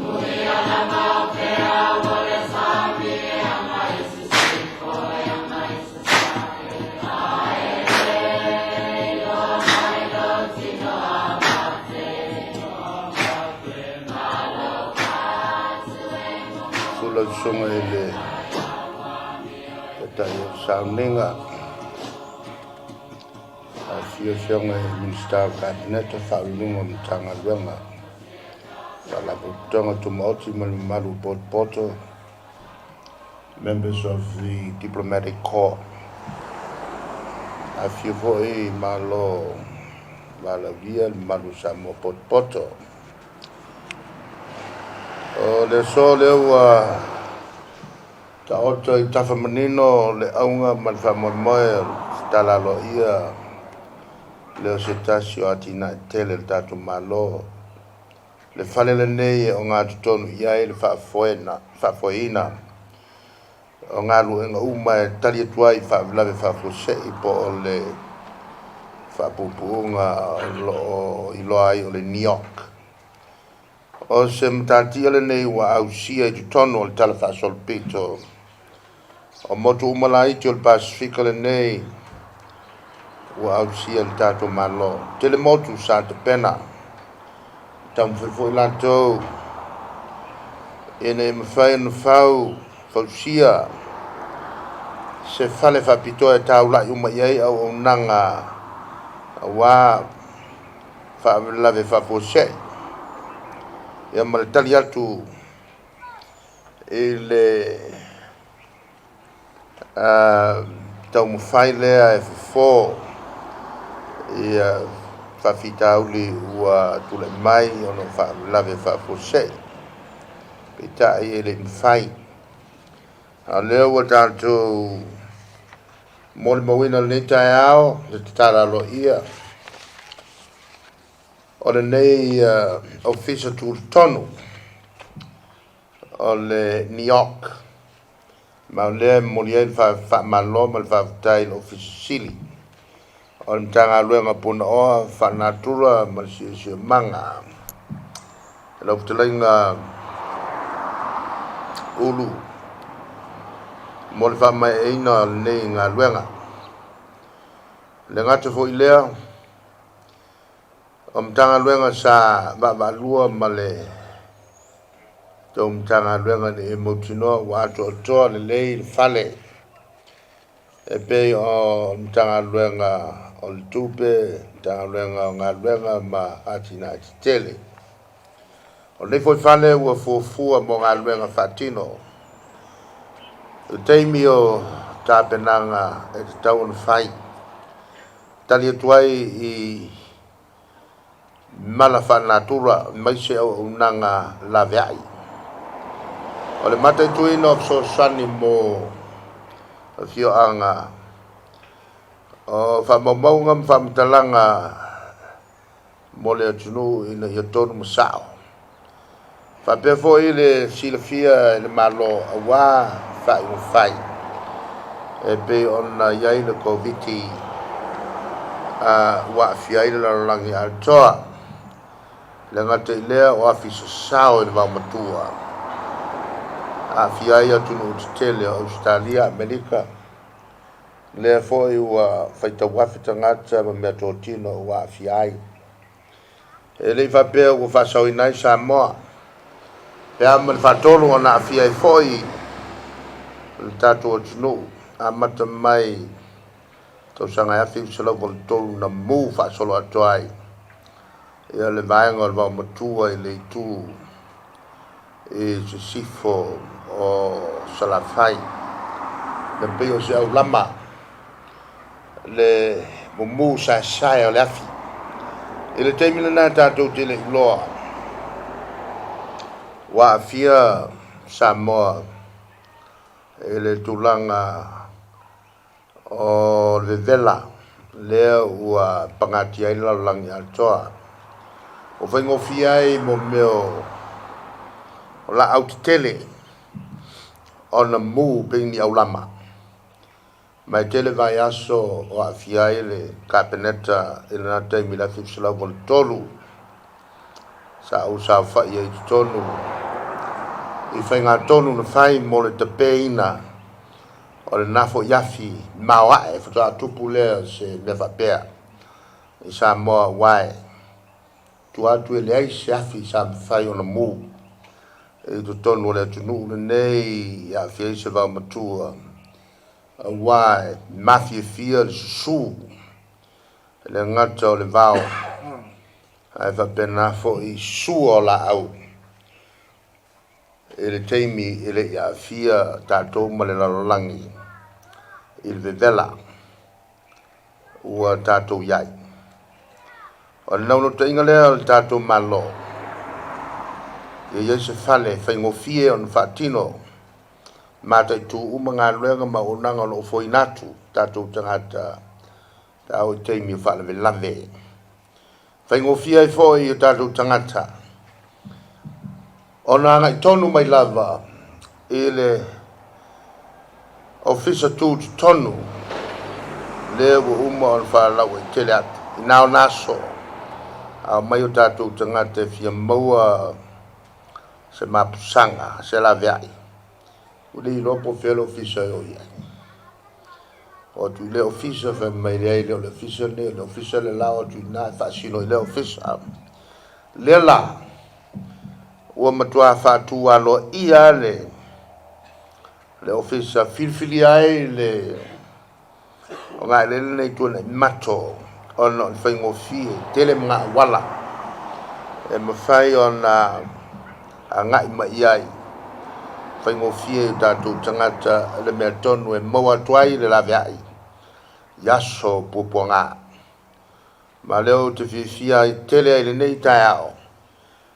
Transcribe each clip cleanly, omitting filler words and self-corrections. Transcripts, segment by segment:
Susu lau Susuga i le Taitai o le Sauniga, afifio Afioga i Minisita o le Kapeneta, Ofisa Sili o Pulega o Matagaluega, Faalapotopotoga Tumaoti ma le mamalu o potopoto, members of the Diplomatic Corps. Afifio foi Malo valaaulia le mamalu o Samoa potopoto. O le aso lea ua taoto i tafa manino le auga ma le faamoemoe o le tatala aloaia lea o se tasi o atinae tele a le tatou Malo. Le fale lenei e ogatotonu i ai le faafoeina o galuega uma e tali atu ai i faalavelave faafuasei po o le faapuupuuga o lo o iloa ai o le NEOC. O se matatia lenei ua ausia i totonu o le Tala Faasolopito o motu uma laiti o le Pasefika lenei ua ausia e le tatou Malo. Tele motu sa tapena, taumafai foi latou ina ia mafai ona fausia se fale faapitoa e taulai uma i ai auaunaga aua faalavelave faafuasei, ia ma le tali atu i le taumafai lea e fofo ia faafitauli ua tulai mai ona o faalavelave faafuasei, peitai e le i mafai. A o lea ua tatou molimauina lenei taeao le tatala aloaia o lenei ofisa tutotonu o le NEOC, ma o lea e momoli ai le faamalo ma le faafetai i le Ofisa Sili o le Matagaluega Punaoa Faalenatura ma le Siosiomaga, lau fetalaiga Ulu, mo le faamaeaina o lenei galuega. Le gata foi lea, o Matagaluega sa vaavaalua ma le tou Matagaluega ina ia mautinoa ua atoatoa lelei le fale e pei o le Matagaluega o le Tupe, Matagaluega o Galuega ma Atinae Tetele. O lenei foi fale ua fuafua mo galuega faatino. I le taimi o tapenaga e tatau ona fai, tali atu ai i mala faalenatura aemaise auaunaga laveai. O le mataituina o fesoasoani mo afioaga, o faamaumauga ma faamatalaga mo le atunuu ina ia tonu ma sao. Faapea foi le silafia e le Malo aua faaiuga fai e pei ona i ai le Koviti ua aafia ai le lalolagi atoa. E le gata i lea o afi sasao i le vaomatua, aafia ai atunuu tetele o Ausetalia, Amerika, lea foi ua faitau afe tagata ma meatotino ua aafia ai. E le i faapea ua faasaoina ai Samoa, pe a ma le faatolu ona aafia ai foi le tatou atunuu, amata mai tausaga e 1983 na mu faasolo atoa ai ia le vaega o le vaomatua i le itu i sisifo o Salafai, na pei o se aulama le mumu saesae o le afi. I le taimi lena tatou te le iloa ua aafia Samoa i le tulaga o le vevela lea ua pagatia ai le lalolagi atoa. Ua faigofie ai mo mea o laau tetele ona mu pei ni aulama. Ma e tele vaiaso o aafia ai le Kapeneta i lena taimi i le 1983, sa ou saofai ai i totonu i faigatonu na fai mo le tapeina o lena foi afi maoae faatoa tupu lea o se mea faapea i Samoa aua e tua atu e leai se afi sa mafai ona mu i totonu o le atunuu lenei e aafia ai se vaomatua aua e mafiafia le susu e le gata o le vao ae faapena foi sua o laau i le taimi e le i aafia tatou ma le lalolagi i le vevela ua tatou i ai. O le naunautaiga lea o le tatou Malo, ia i ai se fale faigofie ona faatino mataitu uma galuega ma auaunaga o lo o foina atu tatou tagata pe a oo i taimi o faalavelave. Faigofie ai foi i o tatou tagata ona agai tonu mai lava i le Ofisa Tutotonu lea ua uma ona faalauaitele atu i na ona aso a omai o tatou tagata e fia maua se mapusaga, se laveai. Ua le iloa po o fea le ofisa e o i ai. O atu i lea ofisa, fai mai leai, le o le ofisa lenei, o le ofisa le la, o atu i ina e faasino i lea ofisa. Lea la, ua matua faatu aloaia le le ofisa filifilia ai le ogaelele lenei Tuanai Mato ona o le faigofie tele ma auala e mafai ona agai mai i ai. Faigofie i o tatou tagata le mea tonu e maua atu ai le laveai i aso puapuaga. Ma o lea ou te fiafia ai tele ai i lenei taeao,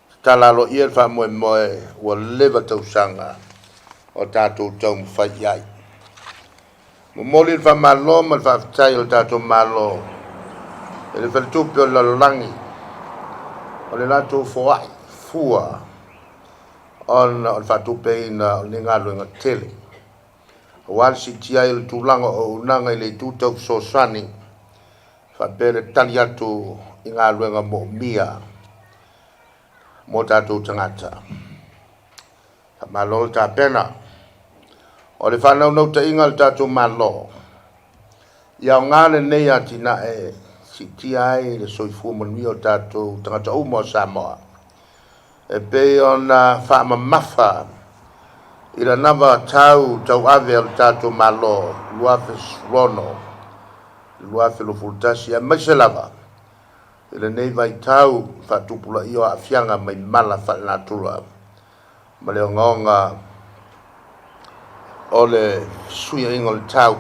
tatala aloaia le faamoemoe ua leva tausaga o tatou taumafai i ai. Momoli le faamalo ma le faafetai a le tatou Malo i le Faletupe o le Lalolagi o le latou foai fua ona o le faatupeina o lenei galuega tele aua le siitia ai o le tulaga o auaunaga i le itu tau fesoasoani faapea le tali atu i galuega moomia mo tatou tagata. Faamalo le tapena. O le faanaunautaiga a le tatou Malo, ia aoga lenei atinae e siitia ai le soifua manuia o tatou tagata uma o Samoa, e pei ona faamamafa i lana tau tauave a le tatou Malo 2016 2021, aemaise lava i lenei vaitau faatupulaia o aafiaga mai mala faalenatura ma le ogaoga o le fesuiaiga o le tau.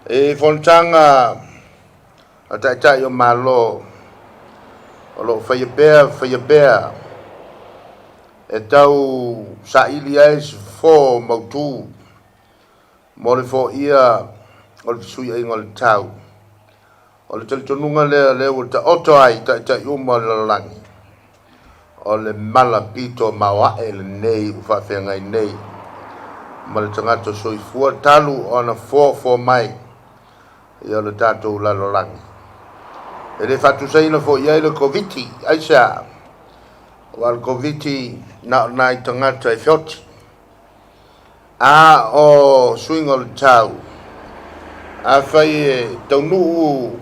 I fonotaga a Taitai o Malo o lo o faia pea faia pea e tau saili ai se fofo mautu mo le foia o le fesuiaiga o le tau. O le talitonuga lea lea ua taoto ai taitai uma o le lalolagi, o le mala pito maoae lenei ua faafeagai nei ma le tagata soifua talu ona foafoa mai ia le tatou lalolagi. E le faatusaina foi i ai le Koviti, aisea? Aua o le Koviti na o nai tagata e feoti. A o suiga o le tau, afai e taunuu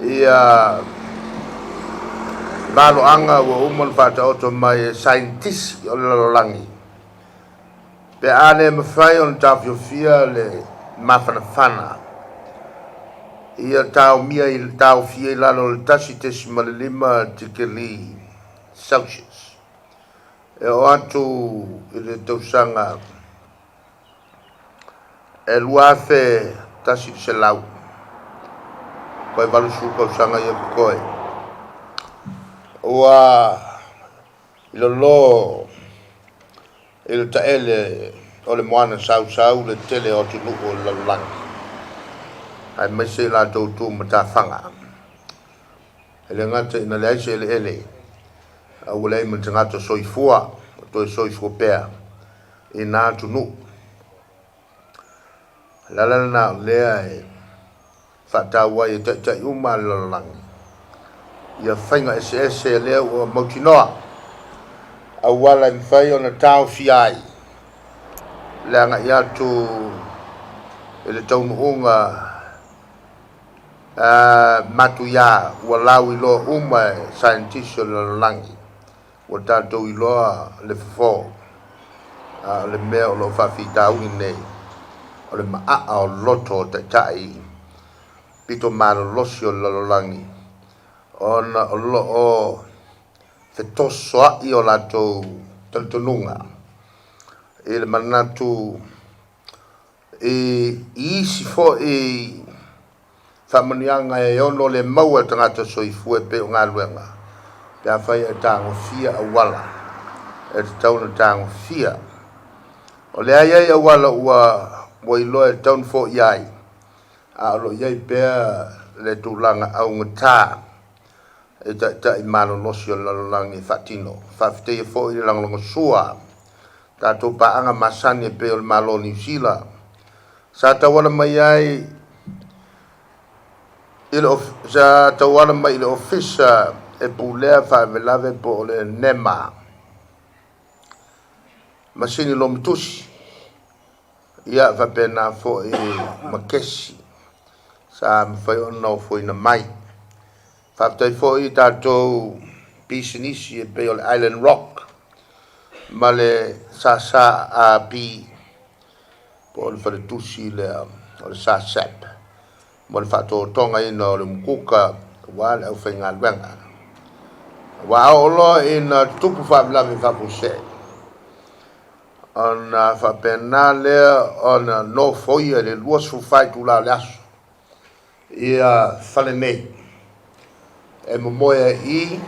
ia valoaga ua uma ona faataoto mai e saienitisi o le lalolagi, pe a le mafai ona taofiofia le mafanafana, ia taomia i taofia i lalo o le 1.5 tikeli Celsius. E oo atu i le tausaga e 2100, toe 80 tausaga ia totoe, ua lolo i le taele o le moana sausau le tele o atunuu o le lalolagi, aemaise i latou tu matafaga. E le gata ina leai se eleele, a ua leai ma le tagata soifua o toe soifua pea i na atunuu. O le ala lena o lea e faataua ai e taitai uma a le lalolagi ia faiga eseese lea ua mautinoa. auala e mafai ona taofia ai le agai atu i le taunuuga matuia ua lauiloa uma e saienitisi o le lalolagi. Ua tatou iloa le fofo, a o le mea o lo o faafitauli nei, o le maaa o loto o taitai pito malolosi o le lalolagi, ona o lo o fetosoa'i o latou talitonuga i le manatu i isi foi faamanuiaga e ono le maua e le tagata soifua e pei o galuega, pe afai e tagofia auala e tatau ona tagofia. O lea e i ai auala ua iloa e tatau ona foia ai, a o lo o i ai pea le tulaga augata e taitai malolosi o le lalolagi e faatino. Faafetaia foi le lagolagosua tatou paaga masani e pei o le Malo o Niu Sila sa tauala mai ai i le sa tauala mai i le Ofisa e Pulea Faalavelave po o le NEMA, masini lomitusi, ia faapena foi ma kesi sa mafai ona ofoina mai. Faafetai foi i tatou pisinisi e pei o le Island Rock ma le SSAB po o le faletusi lea o le SASEP mo le faatotogaina o le umukuka aua le aufaigaluega. Ua oo loa ina tutupu faalavelave faafuasei, ona faapena lea ona nofoia i le 24 itula o le aso ia fale nei e momoe ai i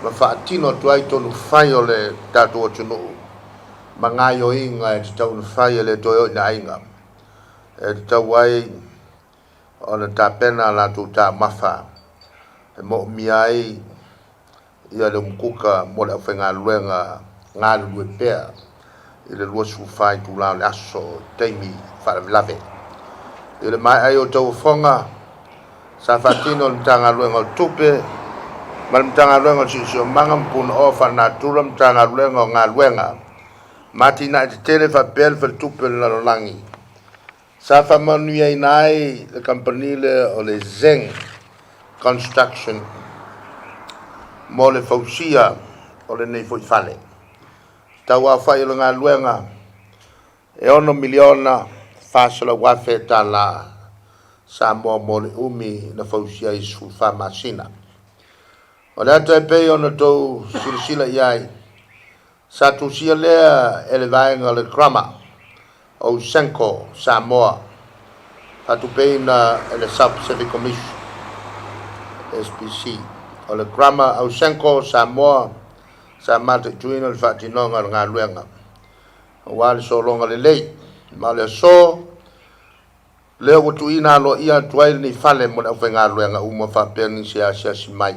ma faatino atu ai tonu fai o le tatou atunuu ma gaoioiga e tatau ona fai e le toe oo i aiga e tatau ai ona tapena a latou taumafa e moomia ai ia le umukuka mo le aufaigaluega galulue pea i le 24 itula o le aso i taimi faalavelave. I le maea ai o tauofoga sa faatino e le Matagaluega o Tupe ma le Matagaluega o le Siosiomaga ma Punaoa Faalenatura, Matagaluega o Galuega ma Atinae Tetele faapea le Faletupe o le Lalolagi, sa faamanuiaina ai le kamupani lea o le Zeng Construction mo le fausia o lenei foi fale. Tauaofai o le galuega e $6,400,000 Samoa mo le umi na fausia ai i 14 masina. O le ata e pei ona tou silasila i ai, sa tusia lea e le vaega o le Grammar o Senko Samoa, faatupeina e le South Pacific Commission, SPC. O le Grammar o Senko Samoa sa mataituina le faatinoga o le galuega aua le sologa lelei, ma o le aso lea ua tuuina aloaia atu ai lenei fale mo le aufaigaluega uma faapea nisi e asiasi mai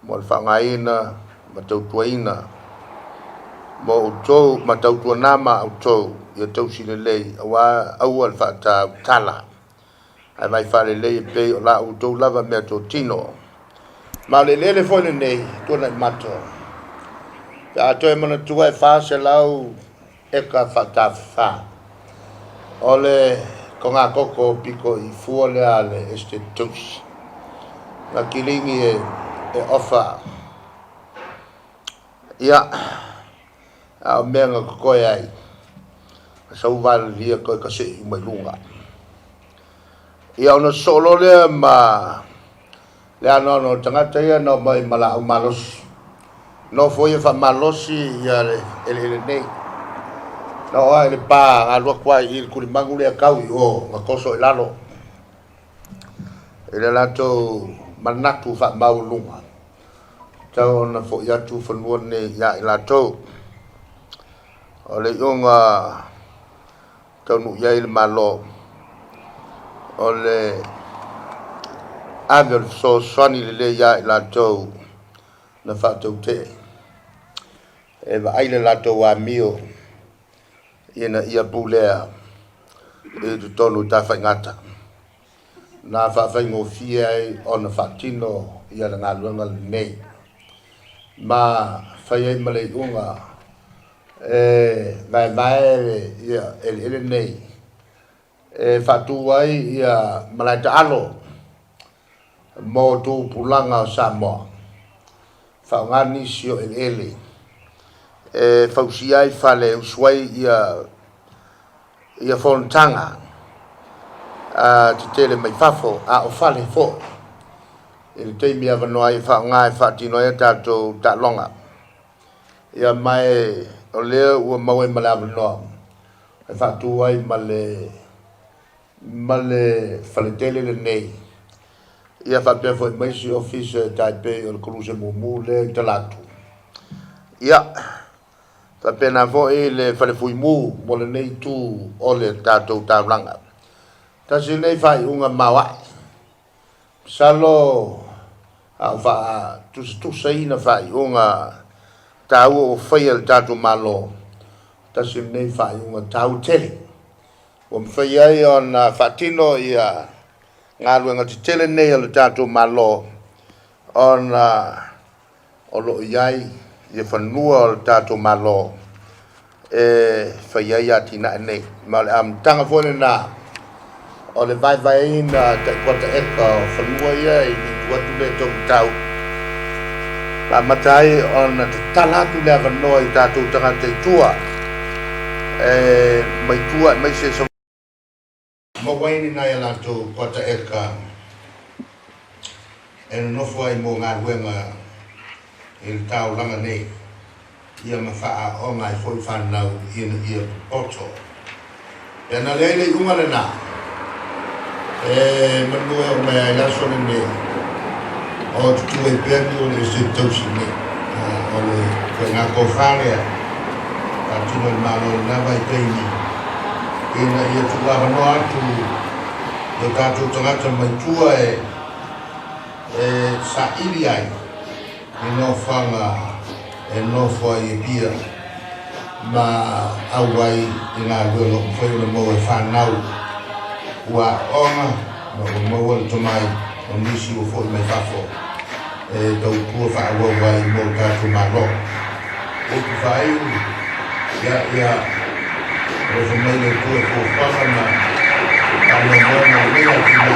mo le faaaogaina ma tautuaina mo outou ma tautuana ma outou ia tausi lelei aua aua le faatautala ae vaai faalelei e pei o la outou lava meatotino. Ma o le eleele foi lenei tuanai mato pe a toe manatua e 400 eka faatafafa o le togakoko pito i fua lea a le Estate Tausi na kiligi e ofa ia a o mea na totoe ai na sau valilia toe kasei uma i luga. Ia ona sosoo loa lea ma le anoano o tagata ia na omai ma laau malosi. Nofo ia faamalosi ia le eleele nei. Na oo lava i le pa na alu atu ai i le tulimanu lea tau i o na toso i lalo i le latou manatu faamaualuga tau ona foi atu fanua nei ia i latou. O le iuga taunuu i ai le Malo, o le ave o le fesoasoani lelei ia i latou na faatautee e vaai le latou amio ina ia pulea i totonu o Tafaigata, na faafaigofie ai ona faatino ia le galuega lenei. ma fai ai ma le iuga e vaevae ia eleele nei e faatu ai ia malae taalo mo tupulaga o Samoa, faaaoga nisi o eleele e fausia ai fale e usu ai ia fonotaga tetele mai fafo, a o fale foi i le taimi e avanoa ai e faaaoga e faatino ai a tatou taaloga. Ia ma o lea ua maua ai ma le avanoa e faatu ai ma le ma le faletele lenei, ia faapea foi ma isi ofisa e tai pei o le Koluse Mumu lea i Talatu. Ia, faapena foi le fale fuimu mo lenei itu o le tatou taulaga. Tasi lenei faaiuga maoae. Masalo a o faatusatusaina faaiuga taua ua faia e le tatou Malo, tasi lenei faaiuga taua tele ua mafai ai ona faatino ia galuega tetele nei a le tatou Malo, ona o lo o i ai ia fanua o le tatou Malo e fai ai atinae nei. Ma o le amataga foi lena o le vaevaeina tai kuata eka o fanua ia i le itu atu lea e taumatau, ma amata ai ona tatala atu le avanoa i tatou tagata i tua e mai tua aemaise maua ai ni nai a latou kuata eka e nonofo ai mo galuega i le taulaga nei, ia ma faaaoga ai foi fanau ina ia popoto. Pe ana leai le iuga lena, e manu e oo mai ai le aso lenei, o tutu ai pea ni o le Esetete Tausi nei. O le ituaiga tofa lea, faatino e le Malo i lena vaitaimi, ina ia tuuavanoa atu i o tatou tagata mai tua e saili ai i nofoaga e nofo ai e Pia ma auai i galuega ua mafai ona maua e fanau ua aooga ma ua maua le tomai o nisi ua foi mai fafo e tautua faaauau ai mo le tatou Malo. Upu faaiu, ia, ia alofa mai le Atua i fuafuaga ma faamoemoega o lenei atinae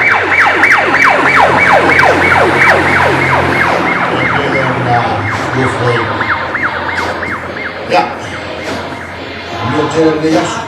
e pei ona fuafuaina. Ia, manuia tele lenei aso.